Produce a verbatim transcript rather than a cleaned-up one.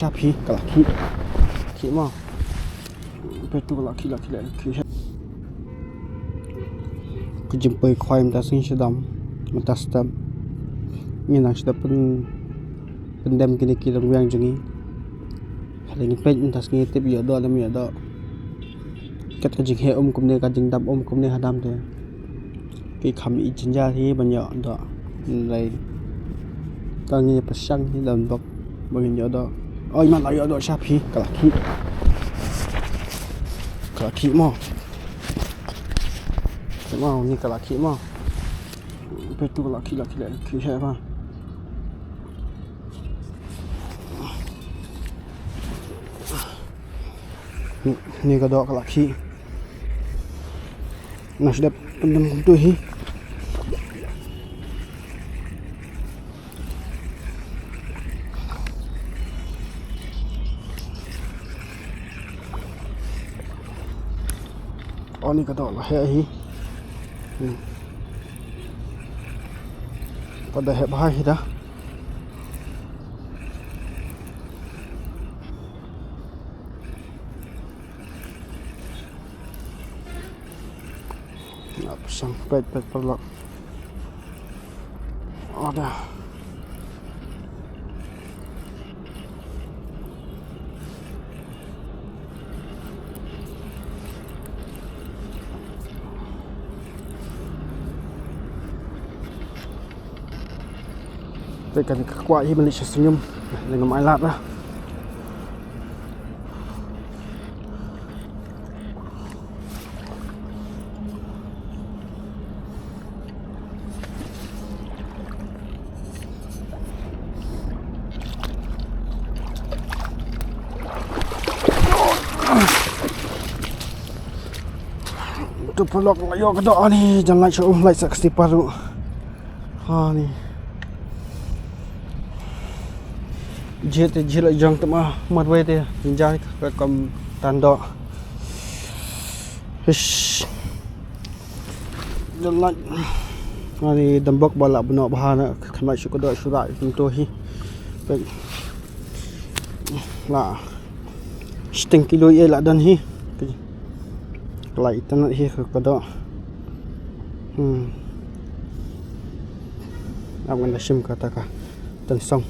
Shap hi ka la khih. Khih mo. Peit tu ka la khih, la khih, la khih. Ka jingpoi khwai mynta sngi sha dam, mynta step. Ngi nang shu dep pyn, pyndem kine ki rangwiang jong ngi. Hynrei ngin peit mynta sngi tip ïoh doh ne ym ïoh doh. Kat ka jingheh um kumne, ka jingdap um kumne ha dam te. Ki kham i jynjar hi ban ïoh doh. Hynrei ka ngi pyrshang hi don bok ba ngin ïoh doh. Oi man, la ïoh doh shap hi ka la khih. Ka la khih mo. Khih mo, ni ka la khih mo. Peit tu ka la khih, la khih, la khih heh ba. Ni, ni ka doh ka la khih. Nang shu dep pyndem kumtu hi. Oh, ni ka doh la heh hi. Hmm. Ka doh heh bha hi da. Ap sang peit peit paralok. Ada. Te kane ka kwah hi ban leit sha snium, lei ngam ailad ra. Tu paralok, la ïoh ka doh ani, jan lait sha u, lait sha ka slipper ruh. Ani. Jhiet te jhiet la jong te ma, marwei te jynjar ka kam tan doh. Hish. Jan lait. Ani dambok ba la bynnoh bha na, khynnah shu ka doh shu rai kumto hi. Peit. La. Shiteng kilo ïa la don hi. Ka la itynnad hi ka doh. Hmm. Ap ngan da shim kata ka tynsong.